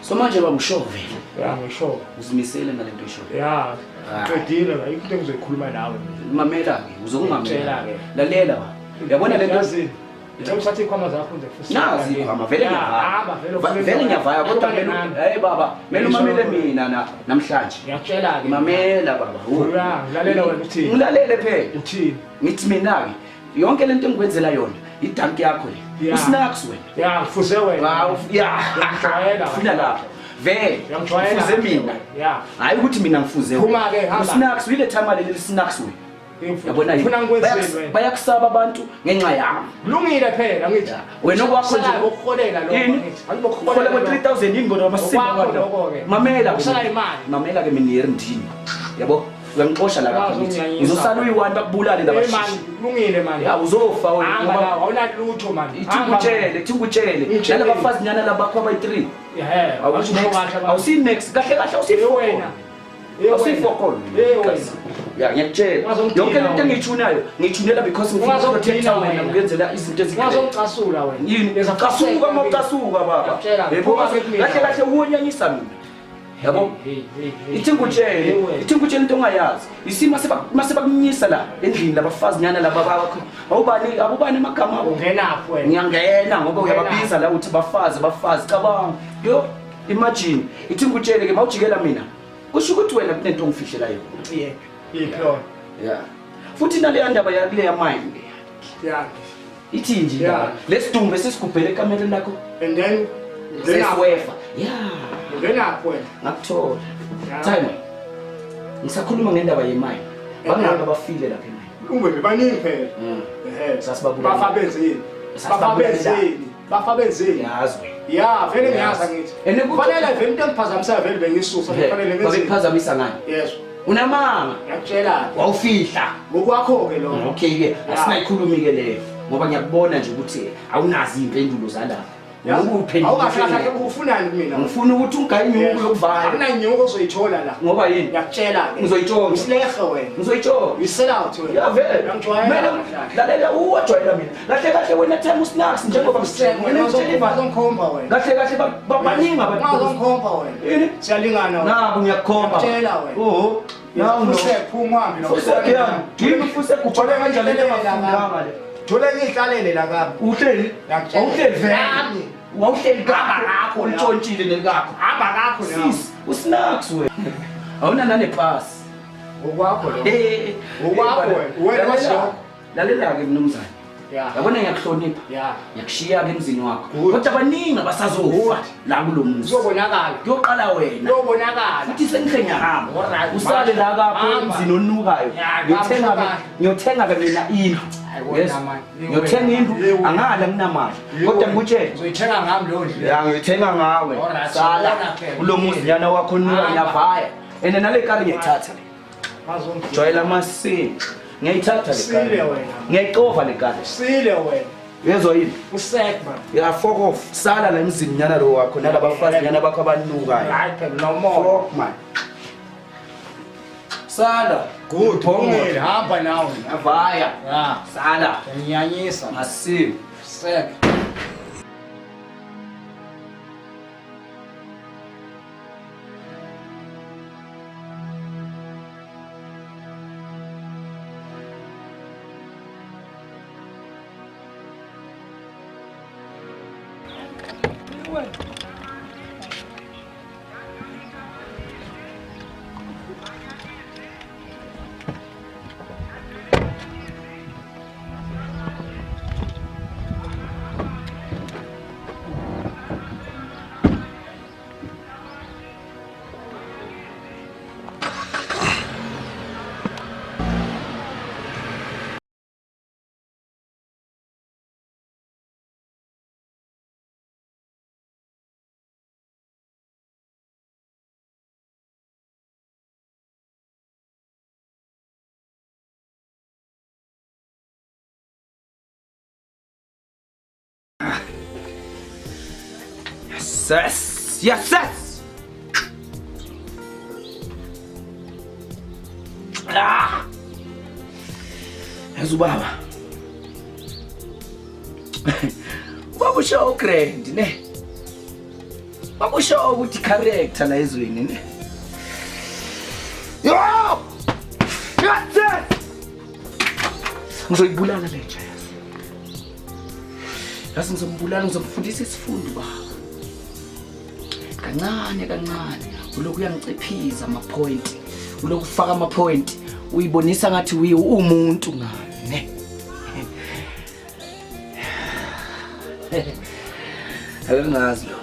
So manje baba usho vele. Ya ngisho. Uzimisele ngalento isho. Ya. Qedile la into engizoyikhuluma nawe. Mamela ke, uzongimamela. Ngiyakutshela ke. Lalela ba. Uyabona lento Yazini. Ngicela uthathe ikhwama zakho nje futhi. Nazi ikhwama vele ngiyavaya. Hamba vele ufune Vele ngiyavaya kodwa Uhlukane kumele nami. hey baba, kumele umamele mina na namhlanje. Ngiyakutshela ke. Mamela baba. Ya, ngilalela wena uthini? Ngilalele phela. Uthini? Ngithi mina ke yonke lento engikwenzela yona idanki yakho le. Ya. Usnacks wena. Ya, ngifuze wena. Wow, ya. Uyangijwayela. Funa lapho. Vele. Uyangijwayela. Ufuze mina. Ya. Hayi ukuthi mina ngifuze. wena. Phuma-ke, hamba. Usnacks uyile timer leli snacks wena. Yabona yini? Ufuna ngikwenzeni wena? Bayakusaba abantu ngenxa yami. Kulungile phela ngithi. Wena okwakho nje ukuholela lokho Yini? ngithi. Angibokholela. Uhola bo 3000 yini kodwa amasimba Okwakho kwanda. lokho-ke. Mamela. Usala imali. Mamela ke mina yerindini. Yabo? Uyangixosha la Wazi kakho ngithi. unginyanyisa. Ngizosala uyi-one bakubulale Hey man, labashishi. kulungile man. Ya uzofa wena Hamba ngoba la, awunalutho man. ithi ngikutshele, ithi ngikutshele. Ngitshele. Nalaba bafazi nyana labakho abayi-3. Ehhe, Awuthi next. Awusi next. Kahle kahle awusi Wena. Awusifokolo. Eh wena. Ya ngiyakutshela. Ungazongidina Yonke lento wena. engiyithunayo, ngiyithunela because ngifuna Ungazongidina ukuprotecta wena wena. ngikuyenzela izinto ezinhle. Ungazongicasula wena. Yini? Leza Casuka uma ucasuka baba. Ngiyakutshela, Yebo, phuma ke kumina. kahle kahle uwonyanyisa mina. Yabo? Hey, hey, hey. Ithi ngikutshele, Hey, wena. ithi ngikutshele into ongayazi. Isimo mase bakunyisa la endlini labafazi nyana laba bakho. Awubani abubani amagama abo? Ungenaphi wena? Ngiyangena ngoba Ungena. uyababiza la uthi bafazi bafazi cabanga. Yo imagine ithi ngikutshele ke mawujikela mina. Kusho ukuthi wena kunento ongifihlela yona. Yephi? Yiphi yona? Yeah. Futhi naleya ndaba yakuleya mine. Yeah. Ithi nje Yeah. indaba. Lesidumbu esisigubhele ekamereni lakho And then ungenaphi? sesiwefa. Yeah. Ungenaphi wena? Ngakuthola. Yeah. Timer. Ngisakhuluma ngendaba yemine. Bangaki abafile lapha emine? Ube baningi phela. Ehhe. Sasibabulala. Bafa benzeni? Bafa Sasibabulala. benzeni? Bafa benzeni? Yazi wena. Ya, vele ngiyazi angithi. And ku- Kufanele vele into engiphazamisayo vele bengiyisusa kufanele ngenzeni? Babekuphazamisa ngani? Yes. Unamanga. Ngiyakutshela. Wawufihla. Ngokwakho-ke lokho. Okay ke, asinayikhulumi ke leyo ngoba ngiyakubona nje ukuthi awunazi impendulo zalapha. Awukahle kahle ufunani kumina? Ngifuna ukuthi ungayi inyuku yokuvala. Akunanyuku ozoyithola la. Ngoba yini? Ngiyakutshela ke. Ngizoyitshontsha. Usilehe wena. Ngizoyitshontsha. You sell out wena. Ya vele. Uyangijwayela Kumele kahle. lalela uwajwayela mina. Kahle kahle wena time usnacks njengoba Wena uzongikhomba wena. Kahle kahle baningi abantu. Ungazongikhomba wena. Yini? Siyalingana wena. Naku ngiyakukhomba. Ngiyakutshela wena. Oho. Nawu no. Fusek phuma uhambe la. Fusek yani. Yini fusek ubhale kanjani le engafundanga le? Thole ngihlalele la kabi. Uhleli? Ngiyakutshela. Awuhleli vele. Nami. Wawuhleli Hamba kakho kakho ulitshontshile nelikakho. Hamba kakho nawe. Sis, usnacks wena. Awuna nanepasi. Ngokwakho lo. Eh. Ngokwakho wena. Wena wazi lokho. Lalela-ke mnumzane. Ya. Yabona ngiyakuhlonipha. Ya. Ngiyakushiya-ke emzini wakho. Good. Kodwa baningi abasazofa Good. la kulo muzi. Kuzobonakala. Kuyoqala wena. Kuyobonakala. Futhi sengihle ngiyahamba. Alright. Usale la kakho Hamba. emzini onukayo. Ya, Ngiyothenga-ke hamba. ngiyothenga-ke mina indlu. Hayi, wena Yes. man. Ngiyothenga indlu Yebo. angala nginamali. Kodwa ngikutshele. Uzoyithenga ngami leyo ndlu. Ya ngiyithenga ngawe. Alright, Sala sibona phela. kulo muzi nyana wakho onuka Hamba. ngiyavaya. And nale kari ngiyayithatha le. Bazongidina. Jwayela amasini. Ngiyayithatha le Usile kari. wena. Ngiyayixova le kari. Usile wena. Uyezwa yini? Usek man. Ya fuck off. Sala la emzini nyana lo wakho nalabafazi nyana bakho abanukayo. Hayi phela nomoya. Fuck man. Sala. Good. Phongo. Kulungile, hamba nawe. Avaya. Ya. Sala. Ngiyanyisa. Masini. Usek. Yes, yes, yes. Ah! Yazi ubaba. Ubaba usho grand ne. Baba usho ukuthi character la ezweni ne. Yo! That's it! Ngizoyibulala le nja yazi. Yazi ngizombulala, ngizomfundisa isifundo baba. Kancane kancane ulokhu uyangiciphiza ama-point, ulokhu ufaka ama-point, uyibonisa ngathi uye umuntu ngami ne. Akangazi lo.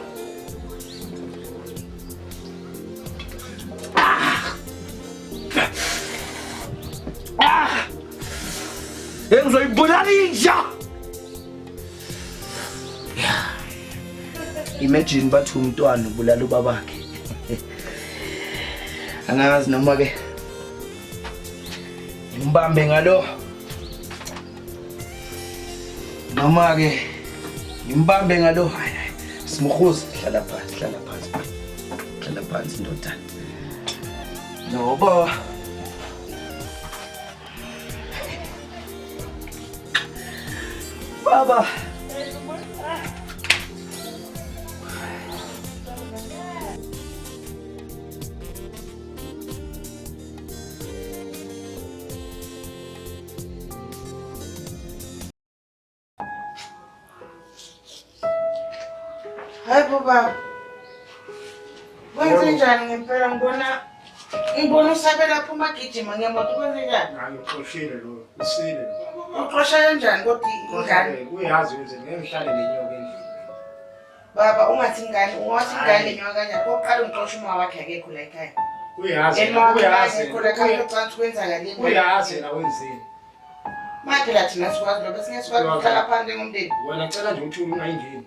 Ngizoyibulala inja. Imagine bathi umntwana ubulala ubabakhe. Angazi noma ke ngimbambe ngalo noma ke ngimbambe ngalo. Hayi, simuhuza, hlala phansi, hlala phansi, hlala phansi ndodana. Noba baba. Hayi bo baba. Kwenze njani ngempela ngibona usabela phuma gijima ngemoto, kwenze njani? Hayi, uxoshile lo, usile lo. Uxosha kanjani kodwa ingane? Uyazi ukuthi ngeke ngihlale nenyoka endlini. Baba ungathi ingane, ungathi ingane nenyoka kanjani? Kokuqala ungixosha uma wakhe akekho la ekhaya. Uyazi, uyazi. Akekho la ekhaya, ucansi kwenzakaleni? Uyazi yena wenzeni. Manje la thina sikwazi lokho, singeke sikwazi ukuhlala phansi njengomndeni. Wena cela nje uthi ungayingeni.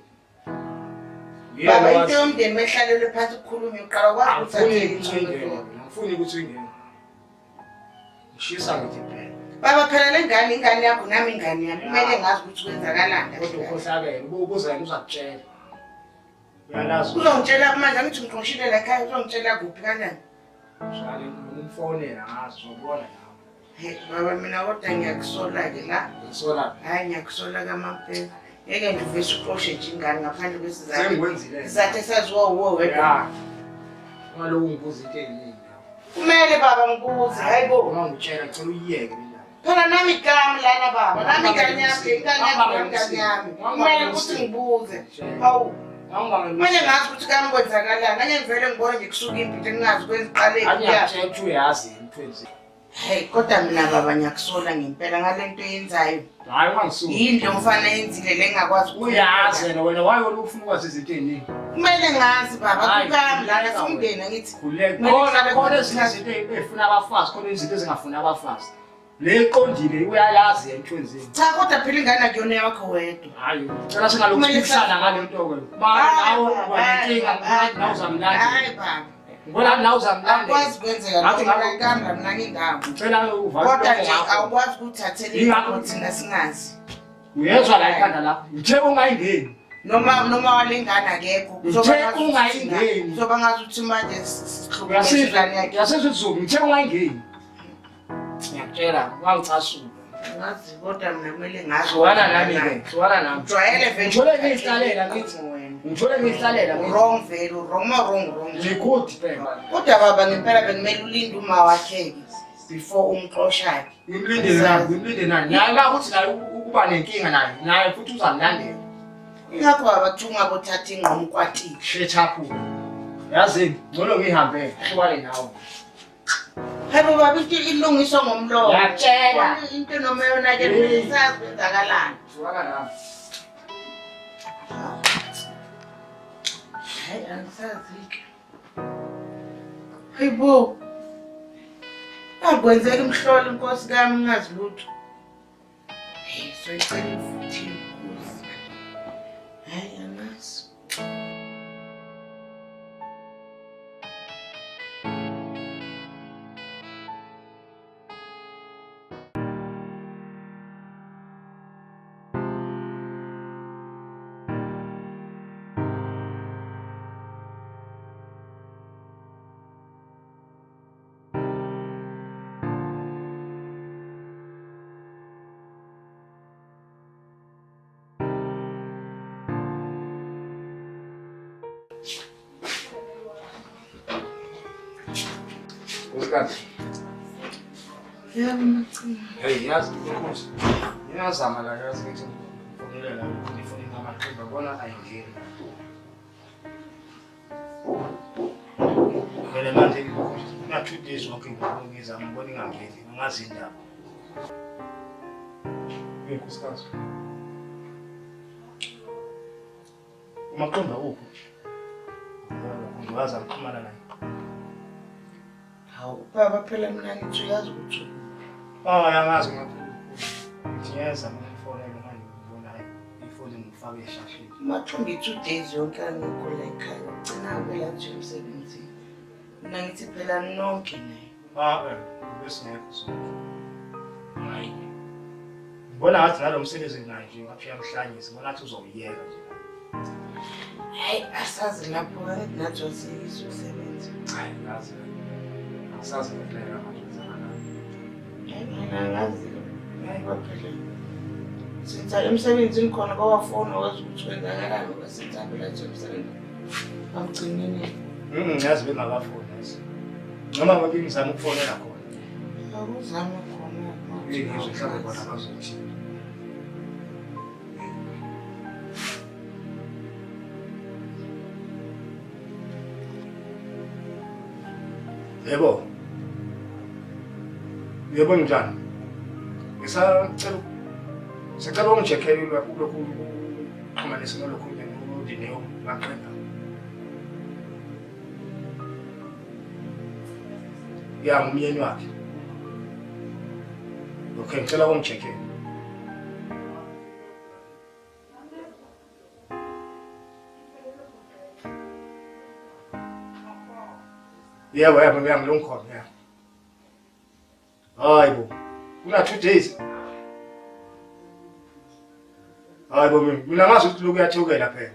Baba into yomndeni mehlalelwe phansi kukhulunywe uqala kwazi ukuthi angifuni ukuthi ingene. Ngishisa ngithi phela. Baba phela le ngane ingane yakho nami ingane yami kumele ngazi ukuthi kwenzakalani. Kodwa ukhohlakele, ubuza yena uzakutshela. Uyalazi. Uzongitshela manje angithi ngixoshile la ekhaya, uzongitshela kuphi kanjani? Njalo ngimfonela ngazi uzobona nawe. Hey baba mina kodwa ngiyakusola ke la. Ngisola. Hayi ngiyakusola kamampela. Ngeke ngivese uxoshe nje ingane ngaphandle kwesizathu. Sengikwenzile. Isizathu esaziwa uwe wedwa. Ungaloku ungibuza into eyiningi. Kumele baba ngibuze, hayibo. Uma ngitshela ngicela uyiyeke mina. Phela nami igama lana baba, nami ingane yami, ingane yami, ingane yami. Kumele ukuthi ngibuze. Hawu. Kumele ngazi ukuthi kami kwenzakalani. Anye ngivele ngibone nje kusuka impi nje ngingazi kwenziqale phi. Angiyakutshela ukuthi uyazi mthwenzi. Hey kodwa mina baba ngiyakusola ngempela ngale nto oyenzayo. Hayi ungangisuki. Yini lo mfana eyenzile le ngakwazi Uyazi wena wena waye ufuna ukwazi izinto eziningi. Kumele ngazi baba, kukami lana somndeni angithi. Khona khona ezinye izinto ezifuna abafazi, khona izinto ezingafuni abafazi. Le iqondile uyayazi emthwenzini. Cha kodwa phela ingane akuyona yakho wedwa. Hayi, cela singalokhu siphikisana ngale nto ke. Nawe uba nenkinga nawe uzamlandela. Hayi baba. Ngibona nawe uzamlandela. Akwazi kwenzeka Ngathi lokho kamra mina ngindawo. Ngicela uvale. Kodwa nje awukwazi ukuthathela into thina singazi. Uyezwa la ekhanda la. Ngithe ungayingeni. Noma walengane akekho. Ngithe ungayingeni. Kuzoba ngazi ukuthi manje sihlukumeza ingane yakhe. Uyasizwa izulu, ngithe ungayingeni. Ngiyakutshela, wangicasula. Ngazi kodwa mina kumele ngazi. Hlukana nami ke, hlukana nami. Ujwayele vele. Ngithole ngiyihlalela ngithi. Ngithole ngiyihlalela ngithi. Wrong vele, wrong ma wrong wrong. Ngikude phela. Kodwa baba ngempela bekumele ulinde uma wakhe before umxoshayo. Ngimlinde nani, ngimlinde nani. Naye la ukuthi naye ukuba nenkinga naye, naye futhi uzamlandela. Ingakho baba kuthiwa ungabothatha ingqomo ukwatile. Shit up. Yazi ngcono ngihambe, hlukane nawe. Hayibo baba into ilungiswa ngomlomo. Ngiyakutshela. Into noma yonakele isazi kwenzakalani. Hlukana nami. Hayi angisazi ke. Hayibo. Akwenzeka imhlolo inkosi kami ngingazi lutho. Hey, soyicela futhi inkosi. Hayi angazi. Nkosikazi. Yebo Macingwane. Hey, yazi inkosi. Ngiyazama la yazi ngithi ngifonela la ngifonela amaqembu bona ayingeni. Vele manje kuna 2 days wonke ngizama ngibona ingangeni, angazi indaba. Hey nkosikazi. Umaqembu akuphi? Ngiwazi akuxhumana naye. Hawu baba phela mina ngithi uyazi ukuthi Ah, angazi ngathi ngiyeza ngifonele manje ngibona ifoni ngifake eshashini. Mathumbi 2 days yonke angekho la ekhaya ugcina vele nje emsebenzini. Mina ngithi phela nonke naye. Ah, besingekho sonke. Hayi. Ngibona ngathi nalo msebenzi naye nje ngathi uyamhlanyisa, ngibona ngathi uzowuyeka nje. Hayi asazi lapho nathi wasizosebenza. Hayi, ngazi. Asazi ngempela manje kwenzakalani. Hayi mina angazi. Hayi kwaphela. Since emsebenzini khona kwawafona wazi ukuthi kwenzakalani ngoba since phela nje emsebenzini. Bamgcinile. Ngazi bengakafoni yazi. Noma ngabe ngizama ukufonela khona. Akuzame khona. Ngizwe mhlawumbe bona bazothini. Yebo. Yebo njani? Ngisacela sicela ungicheckele lokhu kuxhumanisa nalokhu noDineo Maqemba. Ya ngumyeni wakhe. Okay, ngicela ungicheckele. Yebo, yebo, yebo, ngilongikhona, yebo. Hayi bo. Kuna 2 days. Hayi bo mina ngazi ukuthi lokhu kuyathukela phela.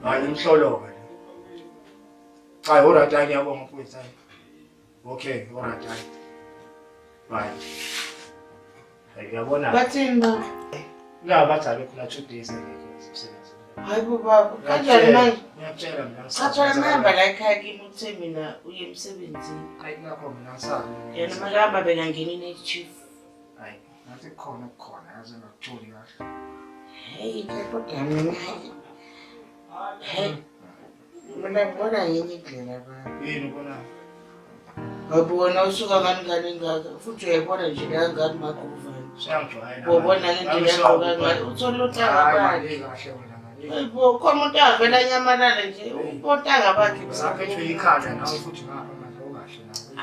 Hayi imhlolo ke. Cha, alright, hayi ngiyabonga mfowethu. Hayi. Okay, alright, hayi. Bye. Hayi uyabona. Bathini baba? La bathi abekho na 2 days engekho emsebenzini. Hayi bo baba, kanjani manje? Ngiyakutshela mina. Cha thola mhamba la ekhaya kimi uthe mina uye emsebenzini. Hayi ngakho mina ngisazi. Yena makahamba bekangeni night chief. Hayi, ngathi kukhona okukhona yazi ngakutholi kahle. Hey, ke kodwa mina hey. Mina ngibona ngenye indlela baba. Yini ubona? Ngoba wena usuka ngani ngani ngaka futhi uyayibona nje la ngani maguvane. Siyangijwayela. Ubona ngendlela agqoka ngayo uthola untanga Hayi bakhe. manje kahle wena manje. Hayi bo, khona umuntu avela anyamalale nje untanga bakhe. Usaphethwe ikhanda nawe futhi ngapha manje awukahle nawe.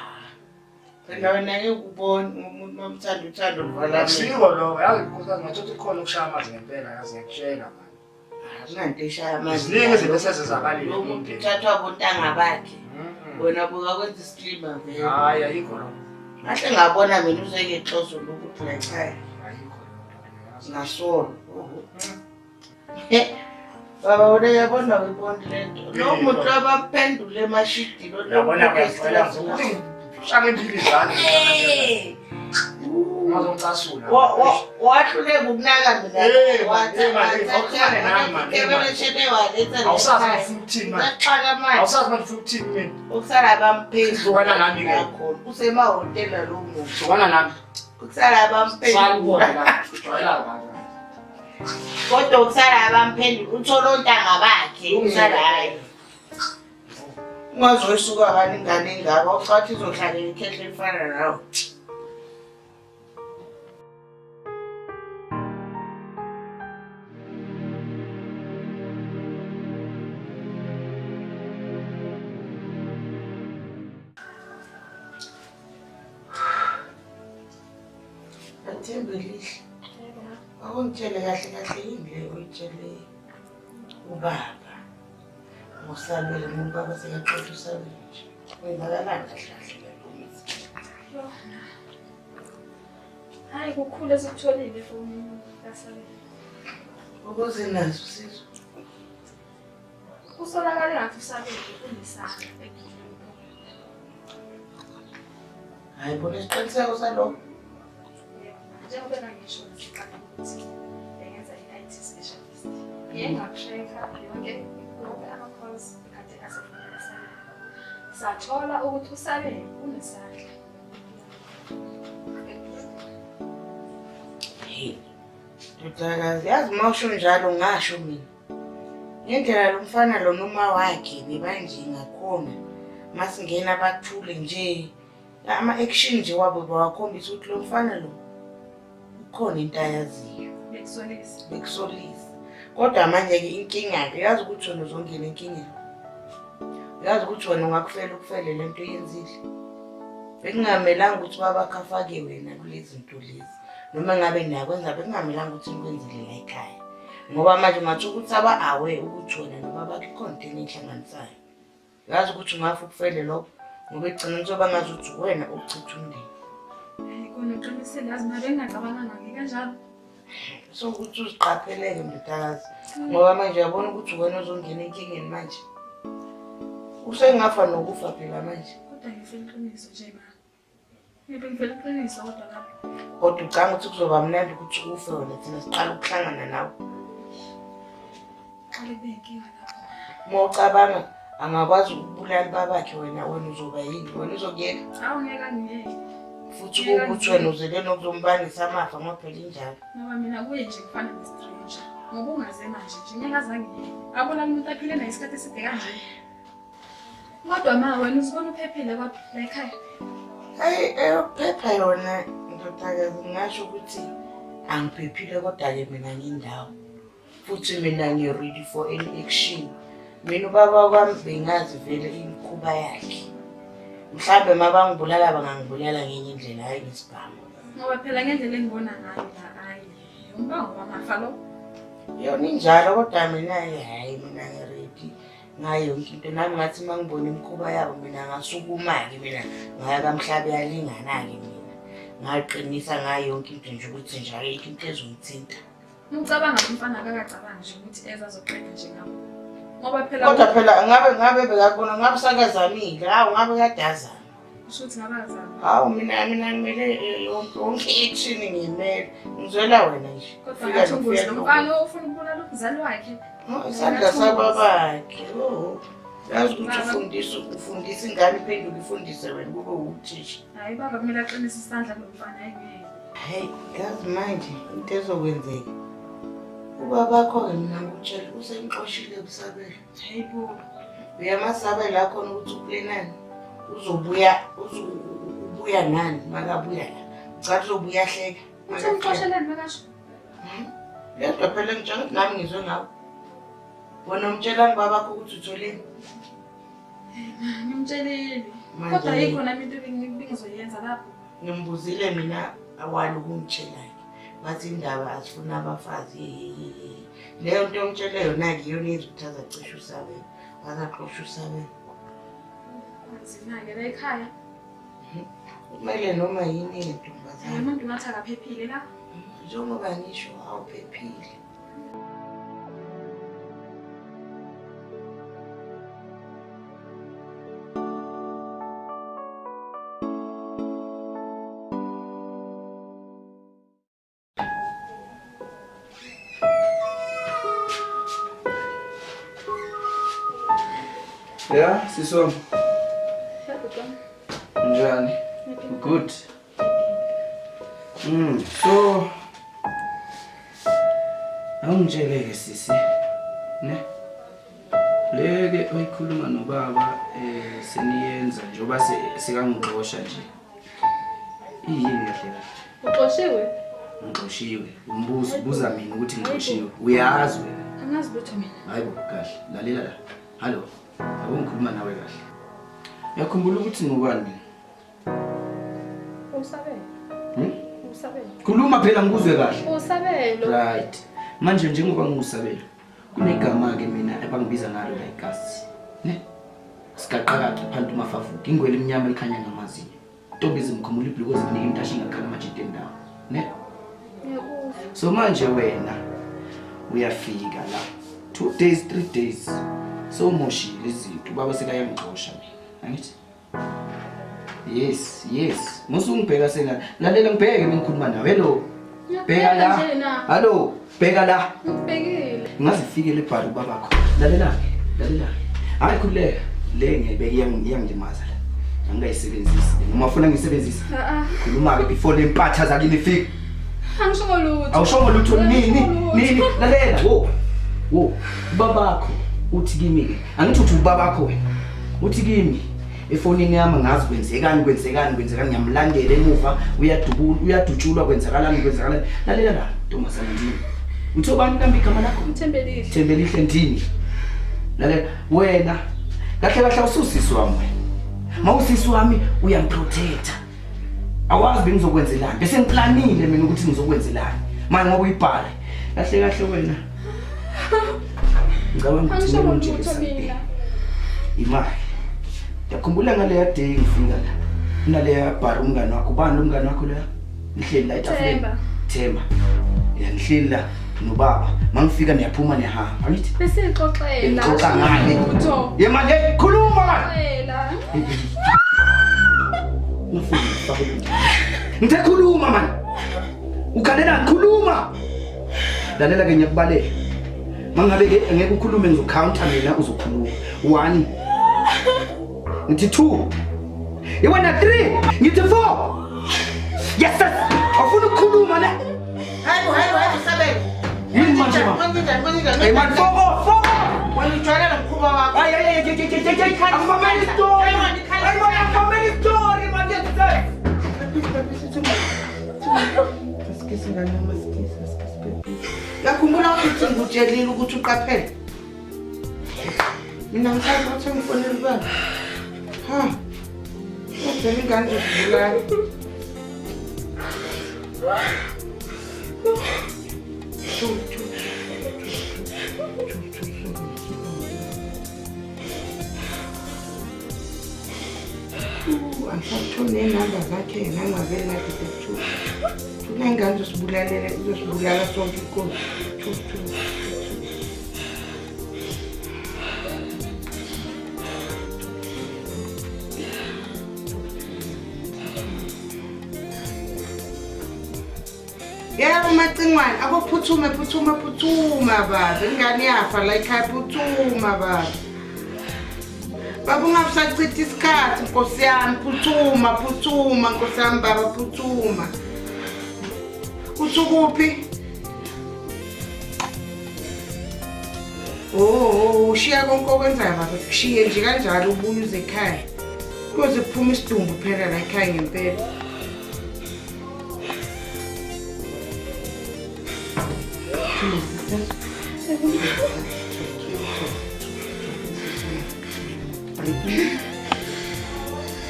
Phela wena ngeke ubone umuntu mamthanda uthando luvala amehlo. Akusiko lokho, yazi nkosikazi ngathi uthi khona ukushaya amanzi ngempela yazi ngiyakutshela manje. Akunanto eshaya amanzi. Ziningi izinto esezenzakalile Lo muntu kumndeni. uthathwa bontanga bakhe. Mm. Wena buka kwenza isilima vele. Hayi ayikho lokho. Ngahle ngabona mina uzengexozo lokuthi la ekhaya. Ayikho lokho yazi. Ngasolo. Baba wena uyabona uyibona le nto. Lo muntu abamphendule emashidini. lo Uyabona muntu ngiyakutshela esitratini. ukuthi shaka impilo izandla. Hey! Ungazongicasula. Wahluleka ukunaka mina. Hey, man, hey, man, hey, awuxhumane nami, man, hey, man. Wathatha waletha. Awusazi manje ufuna ukuthini manje. Usaxaka manje. Awusazi manje ufuna ukuthini mina. Ukusala bamphendula. Hlukana nami ke. Khona. Usemahhotela lo muntu. Hlukana nami. Ukusala Salubona bamphendula. la. Jwayela kahle. Kodwa ukusala bamphendula. Uthola ontanga bakhe. Ukusala hayi. Ungazoyisuka ngani ingane engaka ucathi izohlala ikhehle efana nawe. Athembelihle. Awungitshele kahle kahle yini le oyitshele ubaba. Ngosabele ngoba ubaba sekaxoxa usabele nje. Kwenzakalani kahle kahle la muzi? Hayi kukhulu esikutholile efonini kaSabelo. Ukuze naso sizwe. Kusolakala engathi uSabelo unesandla ekugileni. Hayi bona isiqiniseko salokho. Njengoba ngangisho ngiqala ukuthi bengenza i-IT specialist. Ngiye ngakusheka yonke wonke ama-calls kade asefonela Sabelo. Sathola ukuthi uSabelo unesandla. Hey, ndodakazi, yazi uma usho njalo ngasho mina. Ngendlela lo mfana lo noma wakhe bebanje ngakhona. Masingena bathule nje. Ama-action nje wabo bawakhombisa ukuthi lo mfana lo ukhona into ayaziyo. Bekusolisa. Bekusolisa. Kodwa manje-ke inkinga-ke uyazi ukuthi wena uzongena enkingeni. Uyazi ukuthi wena ungakufela ukufele le nto oyenzile. Bekungamelanga ukuthi babakho afake wena kulezi zinto lezi. Noma ngabe niyakwenza bekungamelanga ukuthi nikwenzele la ekhaya. Ngoba manje ungathi ukuthi aba-aware ukuthi wena nobabakho ikhona into enihlanganisayo. Uyazi ukuthi ungafa ukufele lokho ngoba ekugcineni kuzoba ngazi ukuthi wena ochitha umndeni. Hayi kona uqinisile yazi mina bengingacabanganga ngikanjalo. So ukuthi uziqapheleke ndodakazi ngoba manje uyabona ukuthi wena ozongena enkingeni manje. Usengafa nokufa phela manje. Kodwa ngifela iqiniso nje ma. Ngibe ngifela iqiniso kodwa lapho. Kodwa ucanga ukuthi kuzoba mnandi ukuthi ufe wena thina siqala ukuhlangana nawe. Qale kube inkinga lapho. Uma ucabanga angakwazi ukubulala babakhe wena wena uzoba yini? Wena uzokuyeka? Hawu ngeke angiyeke. Futhi kuwukuthi wena uzele nokuzombangisa amafa ngoba phela injalo. Ngoba mina kuye nje kufana ne-stranger. Ngoba ungaze manje nje ngeke aze angiyeke. Abona umuntu aphile naye isikhathi eside kanje. Kodwa ma wena uzibona uphephile kodwa la ekhaya. Hayi eyokuphepha yona ndodakazi ngingasho ukuthi angiphephile kodwa-ke mina ngindawo. Futhi mina ngi-ready for any action. Mina ubaba kwami bengazi vele imikhuba yakhe. Mhlawumbe uma bangibulala bangangibulala ngenye indlela hhayi ngesibhamu. Ngoba phela ngendlela engibona ngayo la hayi umbango wamafa lo. Yona injalo kodwa mina-ke hhayi mina ngi-ready ngayo yonke into. Nami ngathi uma ngibona imikhuba yabo mina ngasukuma-ke mina ngaya kamhlaba yalingana-ke mina. Ngaqinisa ngayo yonke into nje ukuthi nje ayikho into ezongithinta. Ngicabanga umfana akakacabangi nje ukuthi eza azoqeda nje ngabo. Ngoba phela Kodwa phela ngabe ngabe bekakubona ngabe sakazamile, hawu ngabe kuyadazana. kusho ukuthi ngabe akazami. Hawu mina mina ngimele yonke yonke i-action ngiyimele. Ngizwela wena nje. Kodwa Fika ngathi ungozi nokufika lo mfana ufuna ukubulala umzali wakhe. Oh, Isandla sababakhe. Oh. Yazi ukuthi ufundisa ufundisa ingane iphenduke ifundise wena kube uthisha. Hayi baba kumele aqinise isandla kulo mfana ayingeke. Hey, yazi manje into ezokwenzeka. Ubabakho-ke mina ngikutshela usemxoshile kusabela. Hayi bo. Uyamasabela akhona ukuthi uplenani. Uzobuya ubuya nani makabuya la. Ngicela uzobuya ahleka. Uthi umxosheleni makasho. Lento phela ngitshela ukuthi nami ngizwe ngawo. Wena umtshelani babakho ukuthi utholeni? Ngimtshelile. Manje- Kodwa ayikho nami into bengizoyenza lapho. Ngimbuzile mina awali ukungitshela-ke. Wathi indaba asifuna abafazi. Leyo nto omtshele yona-ke iyona yenza ukuthi azacishe usabelo. Azaxosha usabelo. Kunzima-ke la ekhaya. Kumele noma yini ntombazane. Umuntu ngathi akaphephile la. Njengoba ngisho awuphephile. Ya, sisi wami. Njani? Good. So awungitshele-ke sisi ne le-ke oyikhuluma nobaba seniyenza njengoba sekangixosha nje iyini kahle kahle? Uxoshiwe? Ngixoshiwe. Umbuzo ubuza mina ukuthi ngixoshiwe. Uyazi wena. Angazi lutho mina. Hayibo kahle. Lalela la. Hallo. Ake ngikhuluma nawe kahle. Uyakhumbula ukuthi ngubani mina? Usabelo. Usabelo. Khuluma phela ngikuzwe kahle. Usabelo. Right. Manje njengoba ngusabelo, kunegama ke mina abangibiza ngalo la igasi. Ne? Sigaqakaqa phansi umafafuka, ingwele emnyama ekhanya ngamazinyo. Ntombi zimkhumula ibhluko zimnika intashi ingakhala amajita endawo. Ne? Ngiyakuzwa. So manje wena uyafika la 2 days 3 days sowumoshile izinto ubaba sekayangixosha mina. Angithi? Yes, yes. Musungibheka sengathi lalela ngibheke mengikhuluma nawe. Hello. Bheka la. Hello, bheka la. Ngibhekile. Ngaze ifike le bhali ubabakho. Lalela ke, lalela. Hayi khululeka. Le ngiyayibeka iyangilimaza la. Angikayisebenzisi. Noma ufuna ngisebenzise. Khuluma ke before le mpatha zakini ifike. Angishongo lutho. Awushongo lutho nini? Nini? Lalela wo. Wo. Ubabakho uthi kimi ke. Angithi uthi ubabakho wena. Uthi kimi efonini yami ngazi kwenzekani kwenzekani kwenzekani ngiyamlandela emuva uyadubula uyadutshulwa kwenzakalani kwenzakalani. Lalela la ntombazana ndini. Uthi ubani kambe igama lakho? Thembelihle. Thembelihle ndini. Lalela wena kahle kahle awususisi wami wena. Mawusisi wami uyamprotecta. Awazi bengizokwenzelani. Bese ngiplanile mina ukuthi ngizokwenzelani. Manje ngoba uyibhale. Kahle kahle wena. Ngicabanga ukuthi Angishongo kumele ungitshele lutho something. mina. Imali. Ngiyakhumbula ngaleya day ngifika la. Kunaleya bar umngane wakho. Ubani lo mngane wakho leya? Nihleli la etafuleni. Themba. Themba. Ya nihleli la nobaba. Mangifika niyaphuma niyahamba. Angithi? Besixoxela. Nixoxa ngani? Lutho. Ye manje khuluma manje. Xela. Ungafuni ngifake lutho. Ngithe khuluma manje. Ukhalelani khuluma. Lalela ke ngiyakubalela. Mangabe ke ngeke ukhulume ngizocounter mina uzokhuluma. 1 Ngithi 2. Iwena 3, ngithi 4. Yes yes. Awufuni ukukhuluma ne? Hayibo hayibo hayibo Sabelo. Yini manje ma? Kwenzenjani kwenzenjani? Hey man, foko, foko. Wena ujwayele lo mkhuba wakho. Ay ay ay ay ay ay ay. Angimameli story. Ay man, angimameli story man. Yes yes. Asikisi ngane masikisi asikisi baby. Uyakhumbula ukuthi ngikutshelile ukuthi uqaphele. Mina ngisazi ukuthi ngifonele ubaba. Ha. Ngizele ingane izobulala. Two, two, two, two, two, two. Angisatholi ney'namba zakhe yena angavele ngathi two. Two nengane izosibulalela izosibulala sonke inkosi. Two, two, two. Yebo Macingwane, akuphuthume phuthuma phuthuma baba. Ingane yafa la ekhaya phuthuma baba. Baba ungabusachitha isikhathi Nkosi yami, phuthuma phuthuma Nkosi yami baba phuthuma. Uthi ukuphi? Oh, ushiya konke okwenzayo baba, kushiye nje kanjalo ubuye uze ekhaya. Kuyoze kuphume isidumbu phela la ekhaya ngempela. Breathe in.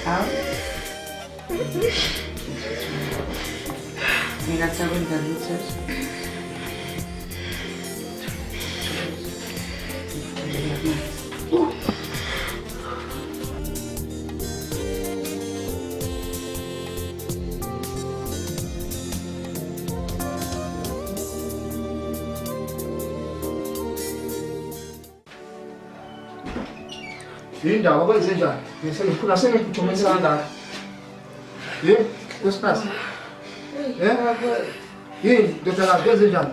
Out. Ngingathakwenza lutho. Indaba kwenze njani? Ngisekhula sengiphuthumisa kangaka. Yini? Nkosikazi. Eh? Yini ndodakazi kwenze njani?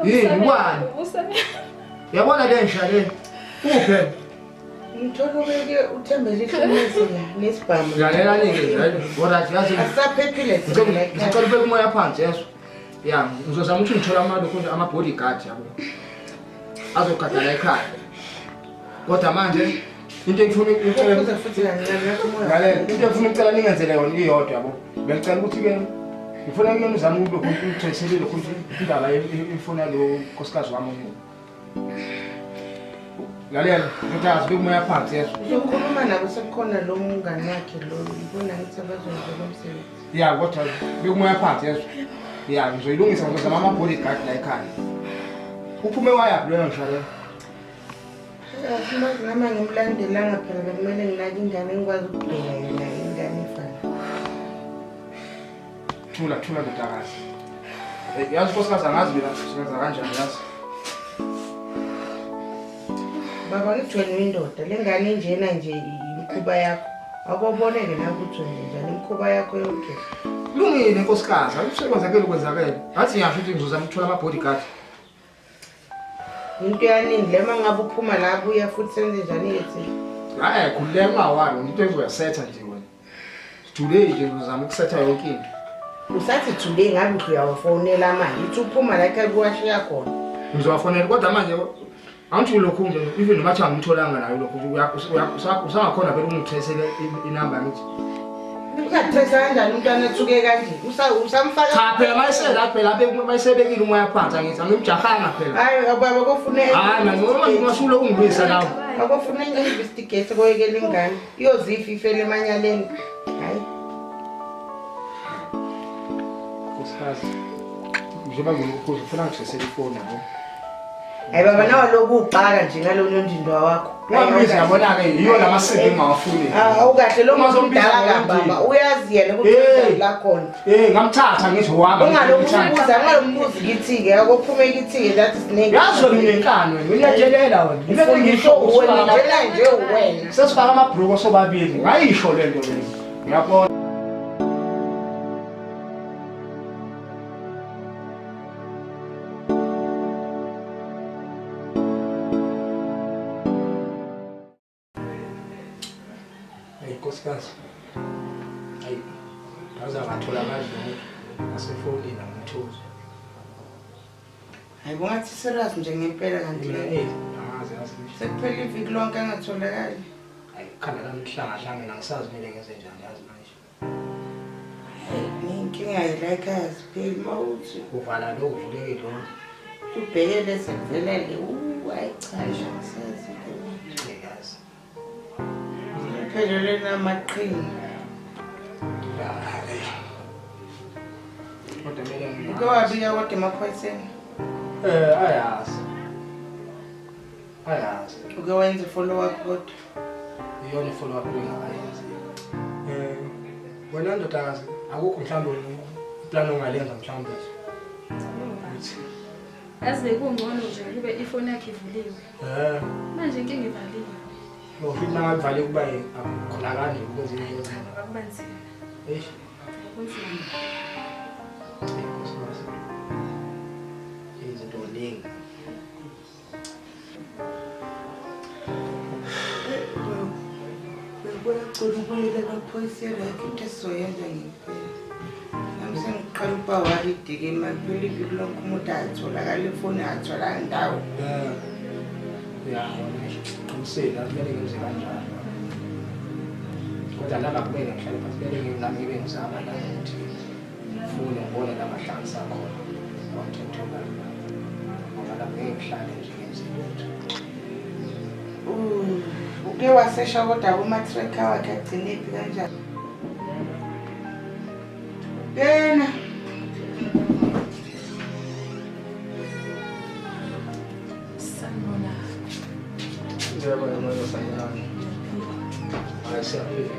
Yini ubani? Yabona le nsha le. Uphe. Ngithola ubeke uThembelihle nesibhamu. Lalela-ke alright yazi. Asisaphephile thina la ekhaya. Ngicela ubeke umoya phansi yezwa. Ya, ngizozama ukuthi ngithole amalokhu ama-bodyguard yabo. Azogada la ekhaya. Kodwa manje into engifuna ukucela Phuza futhi kancane yakho umoya. Lalela, into engifuna ukucela ningenzele yona iyodwa yabo. Bengicela ukuthi ke ngifuna ke nizame ukube ukuthethelile ukuthi indaba ifuna lo nkosikazi wami omunye. Lalela, ndodakazi beka umoya phansi yezwa. Uzokhuluma nabo sekukhona lo mngane wakhe lo ngibona ngithi abazokwenza lo msebenzi. Ya, kodwa beka umoya phansi yezwa. Ya, ngizoyilungisa ngizozama ama-bodyguard la ekhaya. Uphume wayaphi loyo ngisho leyo? Asimazi nami angimlandelanga phela bekumele nginake ingane ngikwazi ukubheka yena ingane ifana. Thula, thula ndodakazi. Yazi nkosikazi angazi mina siyenza kanjani yazi. Baba ngithi wena uyindoda, le ngane injena nje imikhuba yakho. Akuboneke na ukuthi wenze njani imikhuba yakho yonke. Kulungile nkosikazi, akusekwenzakele kwenzakele. Ngathi ngiyasho ukuthi ngizozama ukuthola ama-bodyguard. Into yanini le mangabe uphuma la buya futhi senze njani ke thina? Hayi khululeka ungawari into engizoyasetha nje wena. Today nje ngizama ukusetha yonke into. Usathi today ngabe uyawafonela manje. Ithi uphuma la ekhaya kuwashiya khona. Ngizowafonela kodwa manje angithi ulokhu nje even noma kuthiwa angimtholanga naye ulokhu usangakhona phela ungithresele inamba ngithi. Uzakutresa kanjani umntwana ethuke kanje? Usamfaka Cha phela mayisela phela mayisebekile umoya phansi angithi angimjahanga phela. Hayi baba kofuna Hayi manje uma ngingasulo ungilwisa nawe. Akofuna investigate koyekela ingane. Iyozifa ifele emanyaleni. Hayi. Nkosikazi, njengoba ngikukhuza ufuna ngithresele ifoni yabo. Hayi baba nawe lokhu uxaka nje ngalo nondindwa wakho. Ungambizi yabona-ke yiyo la masindi engingawafuni. Ah, awukahle lo muntu Uma mdala uzombiza kabi baba. Uyazi yena ukuthi Hey. wenzani la khona. Eh ngamthatha ngithi wami. Ungalombuza, ungalombuzi kithi-ke, akophume kithi-ke that is name. Yazi wena unenkani wena, uyatshelela wena. Ngilokhu ngisho wena njena nje wena. Sesifaka amabhruko sobabili. Ngayisho le nto leyo. Ngiyabona. Hey nkosikazi. Hayi. Ngaze ngatholakala umuntu asefonini angimtholi. Hayi bungathi serious nje ngempela kanti Mina le. eh angazi yazi ngisho. Sekuphela iviki lonke angatholakali. Hayi khanda lami lihlangahlangene angisazi kumele ngenze njani yazi manje. Hayi inkinga yila ekhaya sipheli mawuthi Uvala lo uvuleke lo. ubhekele sekuvela le. Hayi cha nje angisazi ke. Yazi. Siphelele namaqhinga. Hayi. Kodwa kumele ngi Uke wabika kodwa emaphoyiseni. Eh ayazi. Ayazi. Uke wenza follow up kodwa. Iyona i-follow up engakayenzi. Eh wena ndodakazi akukho mhlawumbe iplan ongalenza mhlawumbe nje. Ukuthi Yazi bekungcono nje kube ifoni yakhe ivuliwe. eh Manje inkinga ivaliwe. futhi mangavale kuba akukhonakali nje ukwenza into. Cha baba kuba nzima. Eish. Kunzima. Nkosikazi. Izinto ziningi. Bekuya cela ubuyele emaphoyiseni ayikho into esizoyenza ngempela. Nami sengiqala ukuba worried-ke imali phela iviki lonke umuntu ayatholakala ifoni ayatholakala ndawo. Eh. Ya, wena qinisile akumele ngenze kanjalo. Kodwa nami akumele ngihlale phansi kumele nami ngibe ngizama nami ukuthi ngifune ngibone la mahlanganisa khona. Ngomthetho ngoba nami ngeke ngihlale nje ngenze lutho. Uke wasesha kodwa kuma-tracker wakhe agcinephi kanjani? Yena. Sanibona. Yebo, yebo, sanibonani. Hayi siyaphila.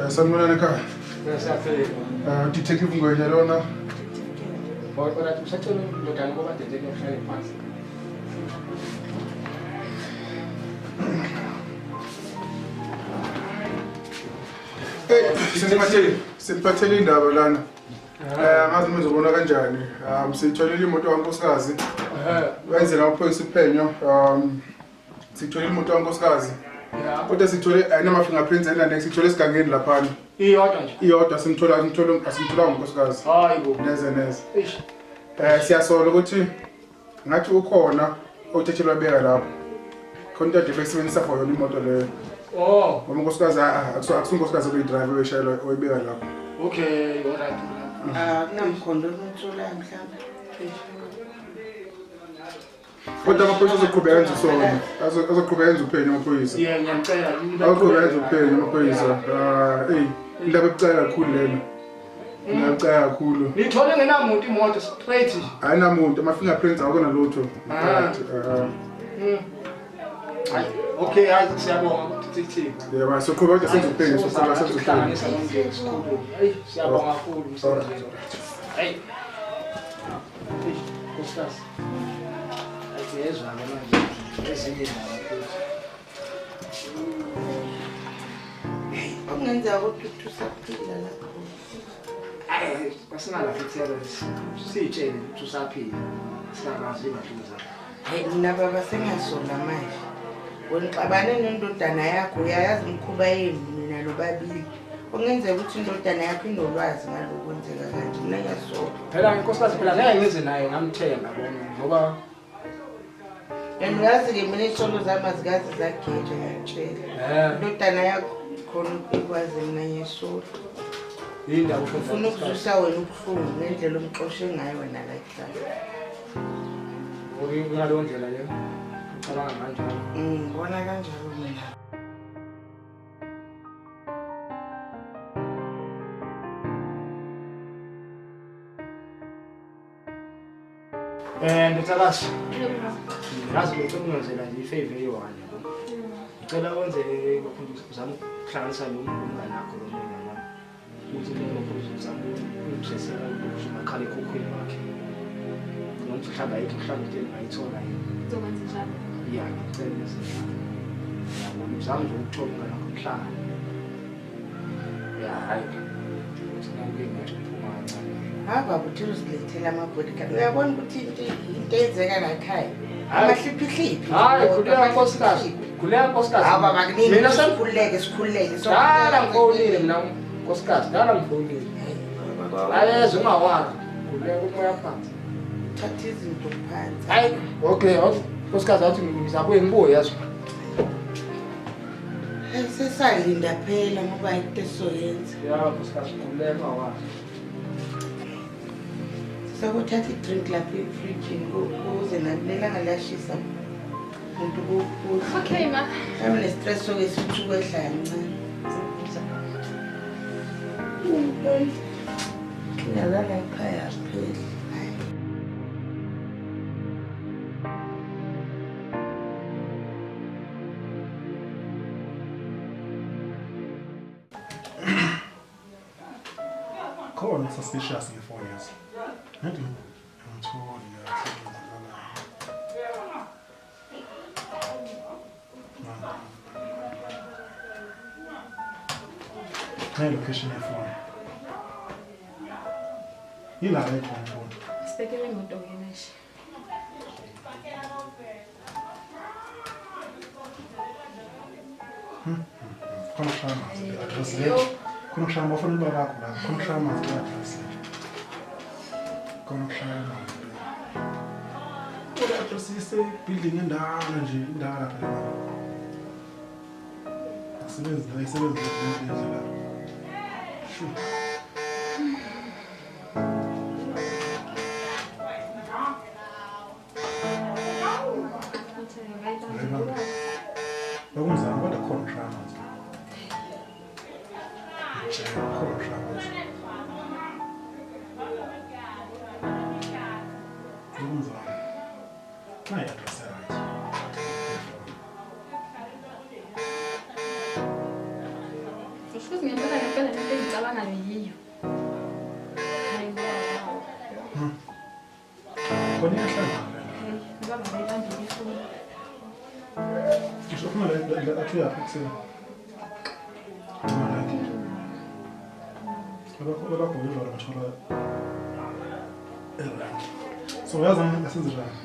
Sanibonani ekhaya. Siyaphila. Detective Ngwenya lona. Kodwa usacela indodana ukuba detective uhlale phansi. Hey, siniphathele indaba lana. Angazi noma nizobona kanjani. Sitholile imoto kankosikazi. Wenzela amaphoyisa uphenyo. Sitholile imoto kankosikazi. Kodwa sithole ayinama fingerprints ayina next sithole esigangeni laphana. Iyodwa nje. Iyodwa simthola asimtholanga unkosikazi. Hayi bo. Neze neze. Eish. Siyasola ukuthi ngathi ukhona othethelwa beka lapho. Khona into ade besebenzisa for yona imoto leyo. Oh, Ngoba unkosikazi akusunkosikazi obeyidrayiva obeshayela oyibeka lapho. okay, all right. Akunamkhondo onotholayo mhlawumbe. Kodwa amaphoyisa azoqhubeka enze sona. Azoqhubeka enze uphenyo amaphoyisa. Yeah, ngiyamcela. Azoqhubeka enze uphenyo amaphoyisa. Ey, indaba ebucayi kakhulu lena. Indaba ebucayi kakhulu. Nithole ngenamuntu imoto straight nje. Ayinamuntu, ama-fingerprints awukona lutho. Hayi, okay, hayi siyabonga detective. Yebo, soqhubeka kodwa senze uphenyo, soqhubeka senze uphenyo. Hlanganisa nomndeni sikhulume. Hayi, siyabonga kakhulu umsebenzi. Hayi. Eish, nkosikazi. Hayi, siyezwa-ke manje ezinye indaba futhi. Okungenzeka ukuthi uthi usaphila lapho. Hayi, asinalapho ithebe siyitshele ukuthi usaphila. Singakazi ibahlungu zakhe. Hayi mina baba sengiyasola manje. Wena uxabane nendodana yakho uyayazi imikhuba yenu nina nobabili. Kungenzeka ukuthi indodana yakho inolwazi ngalokhu kwenzeka kanje. Mina ngiyasola. Phela inkosikazi phela ngeke ngize naye ngamthemba bona ngoba And uyazi-ke mina iy'solo zami azikaze zageja ngiyakutshela. Indodana yakho khona ikwazi mina ngiyasola. Yini ndaba usho Ufuna ukuzwisa wena ubuhlungu ngendlela omxoshe ngayo wena la ekhaya. Ngaleyo ndlela leyo. Ucabanga kanjalo. Ngibona kanjalo mina. Ndodakazi. Ngazi ngicela ungenzela nje ifavor eyi-one yabo. Ngicela wenze lokhu uzame ukuhlanganisa lo mngane wakho lo mngane wami. Ukuthi lokho uzame ukumdresela umakhala ekhukhwini wakhe. Noma mhlawumbe ayikho mhlawumbe into engingayithola yini. Uzokwenza njalo. Ya, ngicela wenze njalo. Yabo, uzame nje ukuthola umngane wakho mhlangane. Ya, hayi. Ukuthi nangu engathi uphuma kancane. Hayi baba uthi uzilethela ama-bodyguard. Uyabona ukuthi into into eyenzeka la ekhaya. Hayi. Amahliphihliphi. Hayi, khuleka nkosikazi. Khuleka nkosikazi. Hawu baba kuningi. Mina Sikhululeke sikhululeke. Dala ngifonile mina nkosikazi, dala ngifonile. Ayeza ungawari. Khuleka umoya phansi. Thatha izinto phansi. Hayi, okay, okay. Nkosikazi athi ngizabuye ngibuye yazi. Hayi sesalinda phela ngoba into esizoyenza. Ya nkosikazi, khuleka ungawari. Sokuthatha i-drink lapha efrijini ukuze nakulelanga liyashisa. Umuntu kuphuza. Okay ma. Mhlawumbe ne-stress soke sithi ukwehla kancane. Ngiyalala ekhaya phela. Hayi. Khona suspicious ngefoni yazi. Ngathi angitholi kahle kwenzakalayo. Nayi location yefoni. Ila ekhona ifoni. Sibhekele imoto-ke manje. Khona kushaya amanzi le-address le. Khona kushaya bafuna ukuba bakho la. Khona kushaya amanzi le-address le. Khona kushaya amanzi le. Le-address ise-building endala nje, indala phela. Ayisebenzi la, ayisebenzi le ndlela. Shu. Bakumzama kodwa khona kushaya amanzi. Ngitshela khona kushaya amanzi. Bakumzama. Nayi address right. Usho ukuthi ngempela ngempela lento engicabangayo yiyo. Hayi ngoba. Khona iyahlangana le nto. Hey, ubaba ngayibambile ifoni. Ngisho ufuna le athi uyaphi ekuseni. Noma like. Abagqoke ivalo bathola erank. So uyazi asenze njani?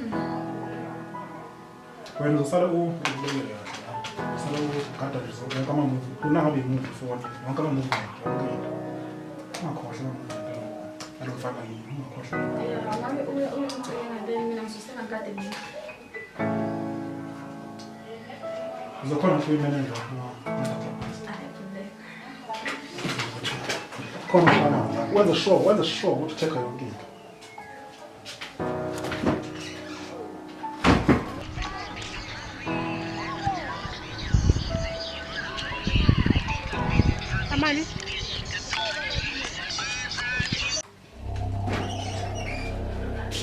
Wena uzosala ubekele kahle la. Usala ugada nje wonke ama-move. Kunangabe i-movie ifoni, wonke ama-movement, yonke into. Ungakhohlwa ama-movement alo mfana yini, ungakhohlwa. Ya, ngabe uya uyomcela then mina ngizosela ngikade mina. Uzokhona ukuyimeneja Hayi khululeka. Khona ushaya amanzi la. Wenze sure ukuthi check yonke into. Amali.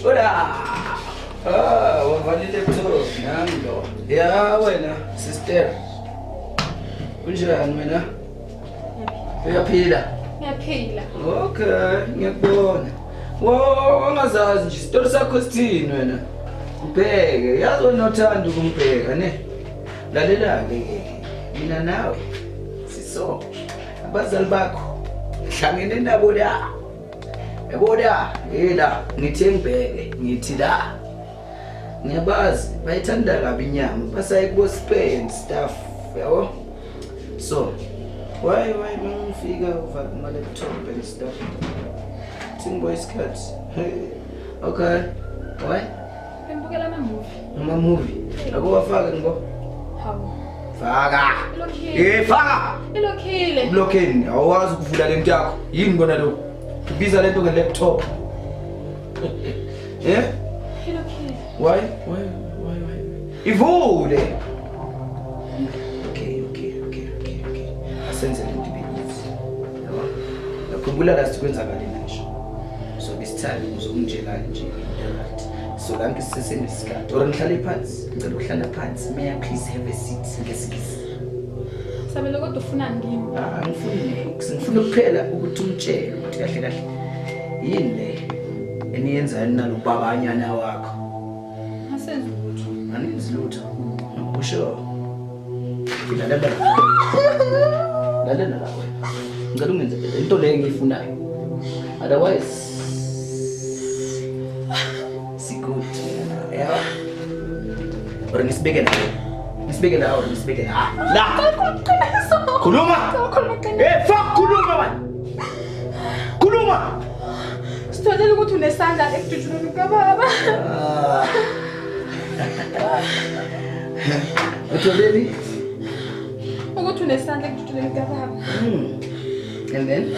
Hola! Ah, wavala i-laptop nami lo. Ya wena, sister. Kunjani wena? Uyaphila? Ngiyaphila. Okay, ngiyakubona. Wo, wangazazi nje isitori sakho sithini wena? Ubheke, yazi wena uthanda ukumbheka ne? Lalela-ke ke, mina nawe siso. Abazali bakho hlangene nabo la. Yabo la, hey la, ngithe ngibheke, ngithi la. Ngiyabazi bayithanda kabi inyama basaye kubo spare and stuff yabo. So why mangifika uvala ama laptop and stuff. Thingbo isikhathi. Okay. Why? Bengibukela ama-movie. Ama movie. Akuwafake ngibo. Hawu. Faka. Ilokhile. Eh faka. Ilokhile. Blockeni awazi ukuvula lento yakho. Yini kona lokho? Ubiza lento nge-laptop. Eh? Ilokhile. Why? Why? Why? Why? Ivule. Okay, okay, okay, okay, okay. Asenze lento ibe easy. Yabo? Yakhumbula last kwenzakaleni ngisho. So this time uzongitshela nje into right. So la ngisesenesikhathi. Or ngihlale phansi. Ngicela ukuhlala phansi. May I please have a seat ngesingisi? Sabelo kodwa ufunani kimi? Ah, angifuni nex. Ngifuna kuphela ukuthi ungitshele ukuthi kahle kahle yini le eniyenzayo nalo babanyana wakho. Asenzi lutho. Anenzi lutho. Usho. Lalela. Lalela la wena. Ngicela ungenze into le engiyifunayo. Otherwise sigood. Yeah. Or ngisibeke la. Ngisibeke la or ngisibeke la. La. Khuluma. Eh fuck khuluma man. Khuluma. Sitholile ukuthi unesandla ekudutshulweni kukababa. Ah. Utholeni? Ukuthi unesandla ekudutshulweni kukababa. And then?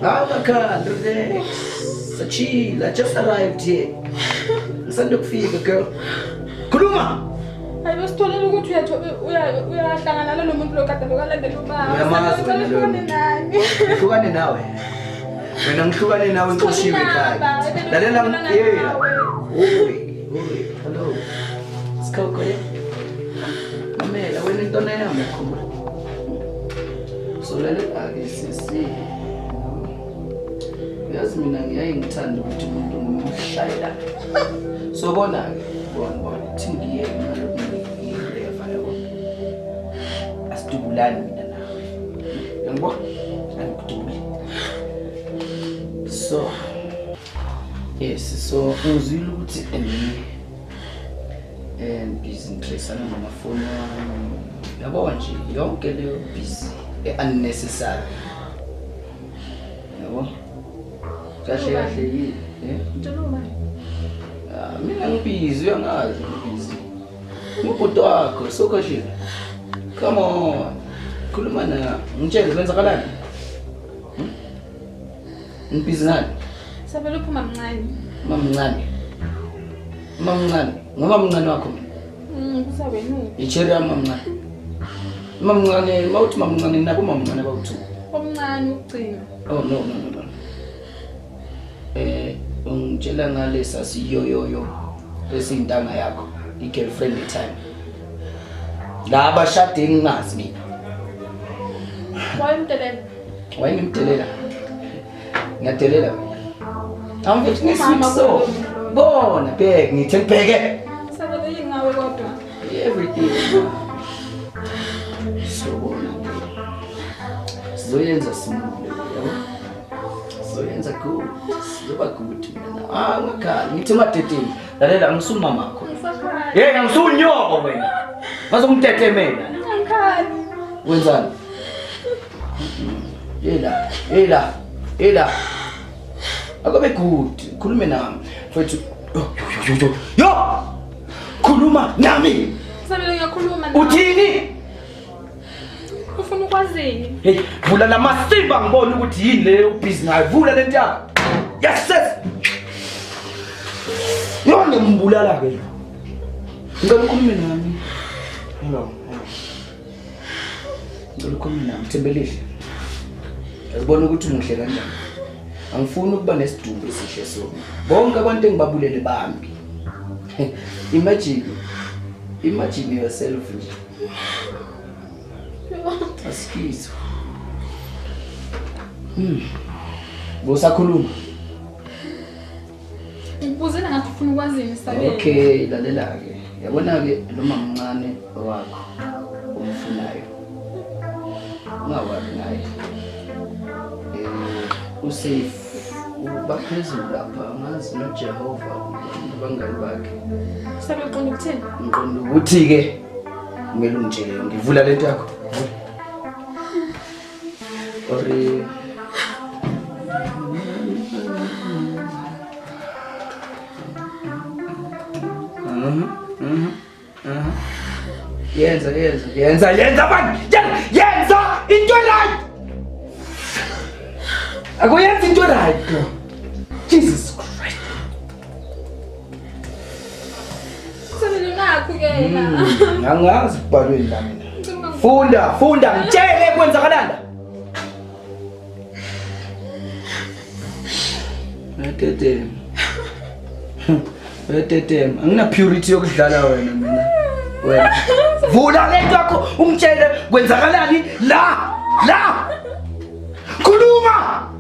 Ah, God, relax. Chill. I just arrived here. Ngisanda kufika, girl. Khuluma. Hayi sitholile ukuthi uyahlangana nalo muntu lo kade lokalandela ubaba. Uyamazi wena loyo Uhlukane muntu. nami. Ngihlukane nawe. Wena ngihlukane nawe ngixoshiwe ekhaya. Lalela yeah. Oi, oi, hello. Sikhokho ye. Mamela wena intona yami yakhumbula. So lalela ke sisi. Yazi mina ngiyaye ngithanda ukuthi umuntu ngimshayela. So bona ke, bona bona thi ngiye ngalokhu ngiyeva yabo. Asidubulani mina nawe. Uyangibona? Angikudubuli. So yes, so ngizwile ukuthi and busy ngitresana namafoni wami. Yabo nje yonke leyo busy unnecessary. Yabo? Kahle kahle yini? Eh? Mtshela ubani? Ah, mina ngibhizi uyangazi ngibhizi. Ngubhuti wakho sokhashile. Come on. Khuluma na ngitshele kwenzakalani? Ngibhizi ngani? Sabelo uphuma mncane. Mamncane. Mamncane. Ngoba mncane wakho mina. Kusawena. Icheri yami mamncane. Mamncane, mawuthi mamncane nabo mamncane bawu-two. Omncane ukugcina. Oh no no no no. Ungitshela ngalesa siyoyoyo esiyintanga yakho, i-girlfriend time. La abashade ngingazi mina. Wayemdelela. Wayengimdelela. Ngiyadelela mina. Awumfethu Umama ngesweet so. kulo. Bona bheke ngithe ngibheke. Sabelo yingawe kodwa. Everything. So bona. Sizoyenza smooth yabo. Sizoyenza good. Sizoba good mina. Ah ngakhali ngithi ungadedeli. Lalela angisumamakho. Ngisakhala. Hey angisunyoko wena. Bazongitetemela. Ngikhali. Wenzani? Yela, yela, yela. Akabe good. Khulume nami. Mfethu. Yo yo yo yo. Yo! Khuluma nami. Sabelo ngiyakhuluma nawe. Uthini? Ufuna ukwazini? Hey, vula lamasimba ngibone ukuthi yini leyo ubhizi ngayo. Vula lento yakho. Yes sis. Yo ngimbulala ke lo. Ngicela ukhulume nami. Hello. Hello. Ngicela ukhulume nami Thembelihle. Uyabona ukuthi umuhle kanjani. Angifuni ukuba nesidumbu esihle so. Bonke abantu engibabulele bambi. Imagine. Imagine yourself nje. Asikizwa. Bosakhuluma. Ngikubuzela ngathi ufuna ukwazini Sabelo. Okay, lalela ke. Yabona ke noma mncane wakho umfunayo. Ungawari naye. Usafe. Baphezulu lapha angazi noJehova nabangani bakhe. Sebeqonda ukuthini? Ngiqonda ukuthi-ke kumele ungitshele yonke. Vula lento yakho. Or Yenza yenza yenza yenza man yenza into right. Akuyenza into right bro. Jesus Christ. Sabelo nakho ke yena. Angazi kubhalweni la mina. Funda funda ngitshele kwenzakalani la. Uyatetema. Uyatetema. Angina purity yokudlala wena mina. Wena. Vula lento yakho ungitshele kwenzakalani la la. Khuluma.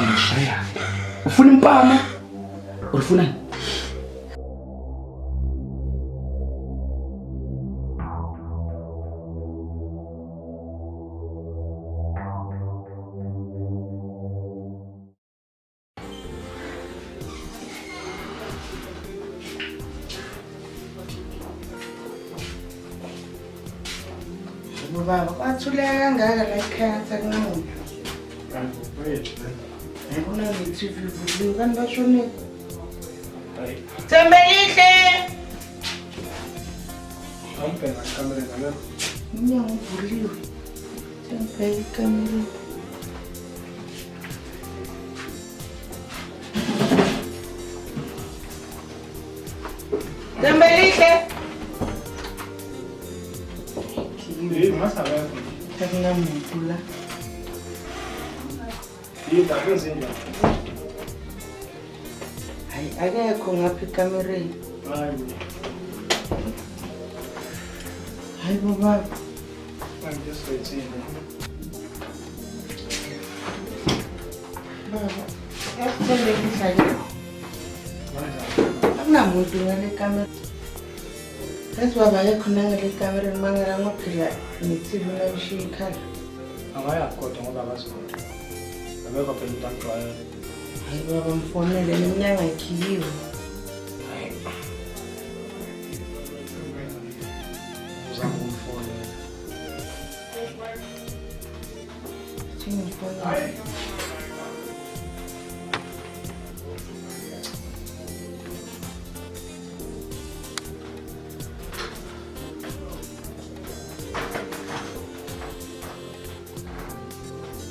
Ngishaya. Ufuna impama? Ulifunani? Baba, kwathuleka kangaka la ekhaya ngathi akunamuntu. Ngibona ne-TV ivuliwe kanti bashonile. Thembelihle! Awumbheka ekamereni akekho. Umnyango uvuliwe. Sengibheka ekamereni. Thembelihle! Yini ngathi akekho. Akunamuntu la. Yini akwenze njani? Hayi akekho ngapha ekamereni. Hayi bo. Hayi bo baba. Manje sizoyithini? Baba, yazi akekho. Akunamuntu ngale kamera. Yazi baba akekho nangale kamereni mangala ngoba phela ne-TV nayishiya ikhala. Angayaphi kodwa ngoba akazi lutho. Akekho phela umuntu amjwayele. Hayi baba mfonele neminyango ayikhiyiwe. Hayi. Uzama ukumfonela. Ngimfonele.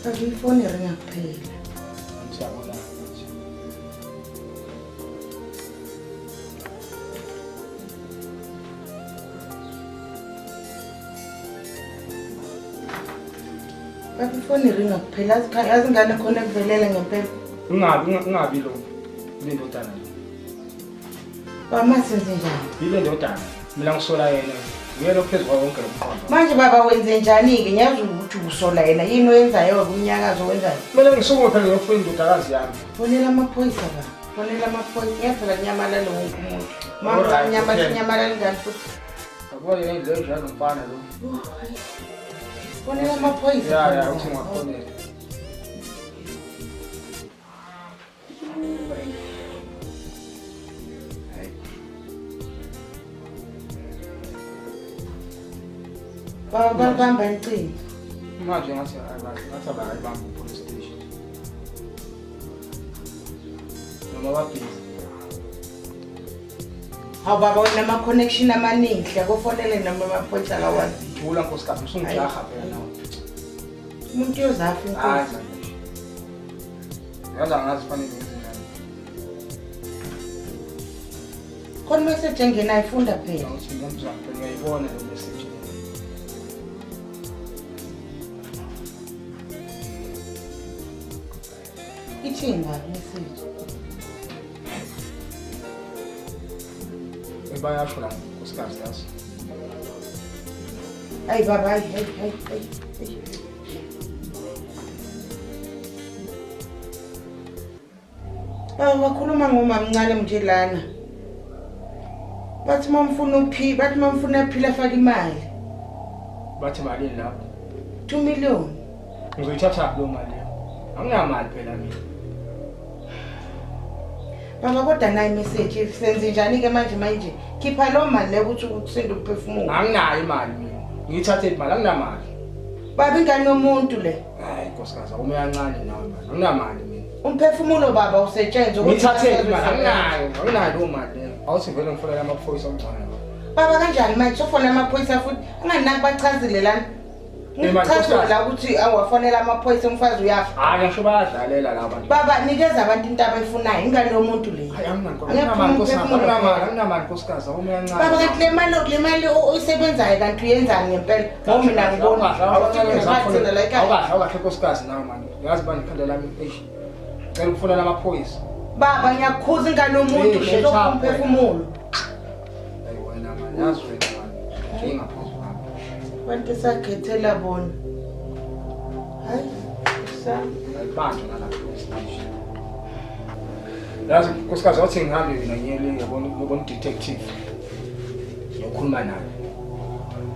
Baba ifoni iringa kuphela. Siyabona manje. Baba ifoni iringa kuphela. Yazi ingane khona ekuvelele ngempela. Ungabi lo. Ile ndodana le. Baba masenze njani? Ile ndodana. Mina ngisola yena. Uyena ophezu kwawo wonke lo mqondo. Manje baba wenze njani-ke? Ngiyazi ukuthi usola yena. Yini oyenzayo kumnyakazo wenzayo? Kumele ngisukume phela ngiyofuna indodakazi yami. Fonela amaphoyisa baba. Fonela amaphoyisa. Ngiyaphela kunyamalale wonke umuntu. Mama Alright, kunyamalale okay. kunyamalale ingane futhi. Yabona le ndlela enjalo nomfana lo. Fonela amaphoyisa. Ya ya uthi ngiwafonele. Baba balibamba icingo. Manje ngathi ngathi abakayibamba police station. Noma babhizi. Hawu baba wena ama-connection amaningi hle kufonele noma amaphoyisa kawazi. Thula nkosikazi usungijaha phela nawe. Umuntu uyozafa Hayi inkosi. manje. Yazi angazi fanele ngenze njani. Khona message engenayo funda phela. Awuthi ngomzamo phela uyayibona le message. Ithini baba message? Bayasho la nkosikazi yazi. Hayi baba hayi hayi hayi hayi. hayi. Baba bakhuluma ngomamncane nje lana. Bathi mamfuna uphi, bathi mamfuna aphila afake imali. Bathi malini lapho? 2 million. Ngizoyithatha leyo mali leyo. Anginamali phela mina. Baba kodwa nayi message senze njani ke manje manje? Khipha lo mali le ukuthi ukusinde umphefumulo. Anginayo imali mina. Ngiyithathe imali anginamali. Baba ingane yomuntu le. Hayi nkosikazi awume kancane nawe mali. Anginamali mina. Umphefumulo baba usetshenzwe ukuthi ngithathe imali anginayo. Anginayo leyo mali leyo. Awuthi vele ngifonela amaphoyisa omngcwane. Baba kanjani manje sofonela amaphoyisa futhi unganaki bachazile lana. Ngichazile la ukuthi awafonela amaphoyisa umfazi uyafa. Hayi ngisho bayadlalela la bantu. Baba nikeza abantu into abayifunayo ingane yomuntu le. Hayi anginamali anginamali nkosikazi awume kancane. Baba kanti le mali oyisebenzayo kanti uyenzani ngempela? Ngoba mina ngibona awukahle la ekhaya. Awukahle nkosikazi nawe mani. Uyazi bani ikhanda lami eish. Ngicela ukufonela amaphoyisa. Baba ngiyakukhuza ingane yomuntu le umphefumulo. Hayi wena mani yazi wena mani. Inkinga phezu kwakho. Abantu sakhethela bona. Hayi sa ayibanjwa nalapho esiteshi. Yazi nkosikazi wathi ngihambe mina ngiyele yabona ngibona detective. Ngiyokhuluma naye.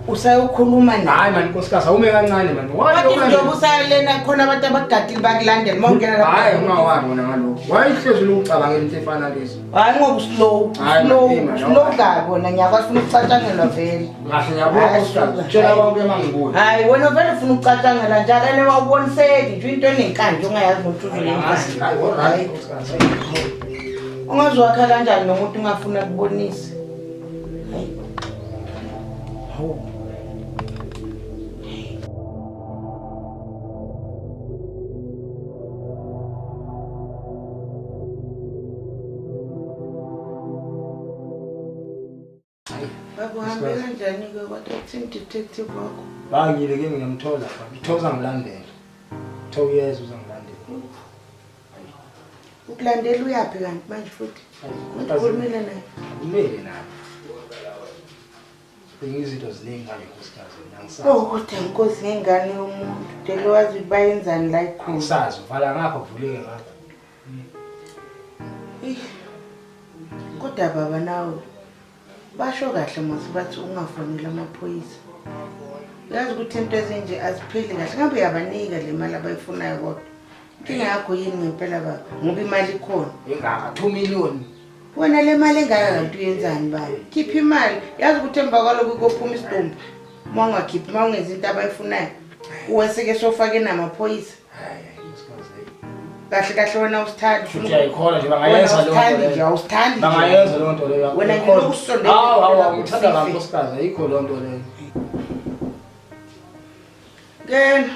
Usayokhuluma naye. Hayi mani nkosikazi awume kancane mani. Wathi njengoba usayalena khona abantu abakugadile bakulandela uma ungena lapha. Hayi ungawari wena ngalokho. Wayehlezi ukucabangela into efana lezi. Hayi ngoba slow. Slow kabi wena ngiyakwazi ufuna ukucatshangelwa vele. Kahle ngiyabona nkosikazi. Tshela konke mangibuya. Hayi wena vele ufuna ukucatshangelwa njalo ene wawuboniseki nje into enenkani ongayazi ukuthi uzoyenza. Hayi alright nkosikazi. Ungazwakha kanjani nomuntu ungafuna kubonisa. Hawu. Baba uhambe kanjani-ke kodwa uthini detective wakho? Bangile ke ngiyamthola baba. Uthe uzangilandela. Uthe uyeza uzangilandela. Ukulandela uyaphi kanti manje futhi? Ukhulumile naye? Kumele naye. Izinto ziningi kanje nkosikazi mina angisazi. Oh kodwa inkosi ngengane yomuntu. Dele wazi ukuthi bayenzani la ekhulu. Angisazi uvala ngapha kuvuleke ngapha. Kodwa baba nawe basho kahle mos bathi ungafoneli amaphoyisa. Uyazi ukuthi into ezinje azipheli kahle. Ngabe uyabanika le mali abayifunayo kodwa. Inkinga yakho yini ngempela baba? Ngoba imali ikhona. Ingaka 2 million. Wena le mali engaka kanti uyenzani baba? Khipha imali. Yazi ukuthi emva kwalokho kophuma isidumbu. Uma ungakhiphi, uma ungenzi into abayifunayo, uweseke sofake namaphoyisa. Kahle kahle wena usithandi. Futhi uyayikholwa nje bangayenza leyo nto leyo. Awusithandi. Bangayenza leyo nto leyo. Wena ngilokusondela. Hawu hawu ngithanda kabi nkosikazi ayikho leyo nto leyo. Ngena.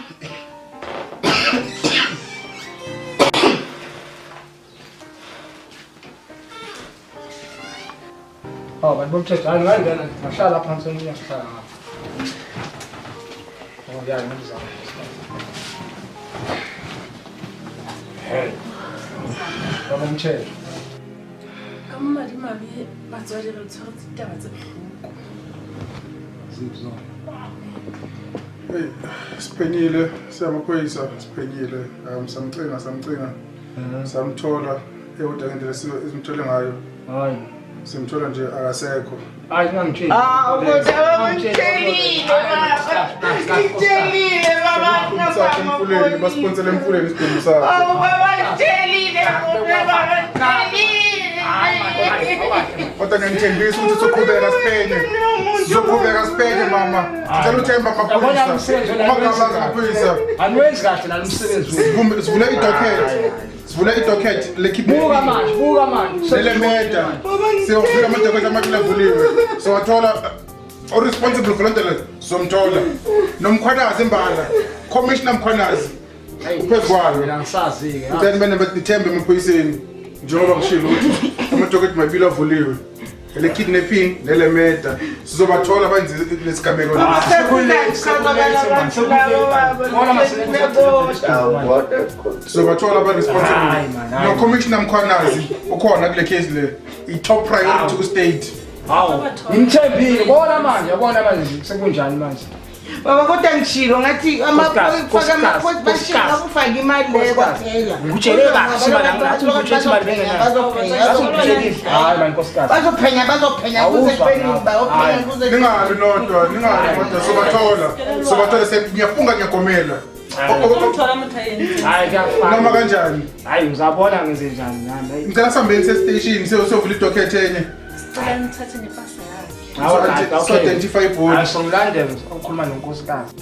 Oh, bantu bomthetho hayi ngangena ngahlala phansi omunye ngihlala ngapha. Oh ya ngizama. Hey. Baba umthetho. Ka madimabe batswadi re tshwaretse ditaba tse bohloko. Ziphi Hey, siphenyile siyamaphoyisa siphenyile samcinga samthola eyodwa ngendlela esimthole ngayo. Hayi. Simthola nje akasekho. Hayi ngangitsheli. Ah, ngitshelile baba. Ngitshelile baba. Emfuleni basiphonsele emfuleni isidumbu sakhe. Oh baba ngitshelile baba ngitshelile. Kodwa ngiyangithembisa ukuthi sizoqhubeka siphenye. Sizoqhubeka siphenye mama. Ngicela uthemba amaphoyisa. Amaphoyisa. Aniwenzi kahle nalo umsebenzi wenu. Sivule idocket. Sivule idocket lekhiphe. Buka manje, buka manje. Lele meda. Siyofika amadocket amabili avuliwe. Sowathola o-responsible for lento le sizomthola. Nomkhwanazi imbala. Commissioner Mkhwanazi. Uphezu kwayo. Mina angisazi-ke. Ngicela nibe nithembe emaphoyiseni. Njengoba ngishilo ukuthi amadocket mabili avuliwe. Le kidnapping nele meda sizobathola abenze lesigameko sizobathola aba-responsible. No Commissioner Mkhwanazi ukhona kule case le, i-top priority ku-state. Hawu, ngimthembile. Bona manje, yabona manje sekunjani manje. Baba kodwa ngishilo ngathi amaphoyisa bashilo bakufaka imali leyo kwaphela. Ngikutshele kahle imali angathi ngikutshele imali bengenayo. Hayi man nkosikazi. Bazophenya kuze kuphenya bayophenya kuze. Ningali nodwa, ningali kodwa sobathola. Sobathola ngiyafunga ngiyagomela. Uzomthola umuntu ayenze. Hayi kuyafana. Noma kanjani? Hayi ngizabona ngenze njani nami. Hayi. Ngicela sihambeni sestation siyovula idocket enye. Sicela nithathe nepasa yakhe. Alright, okay. So identify body. Hayi songilandela ukukhuluma nonkosikazi.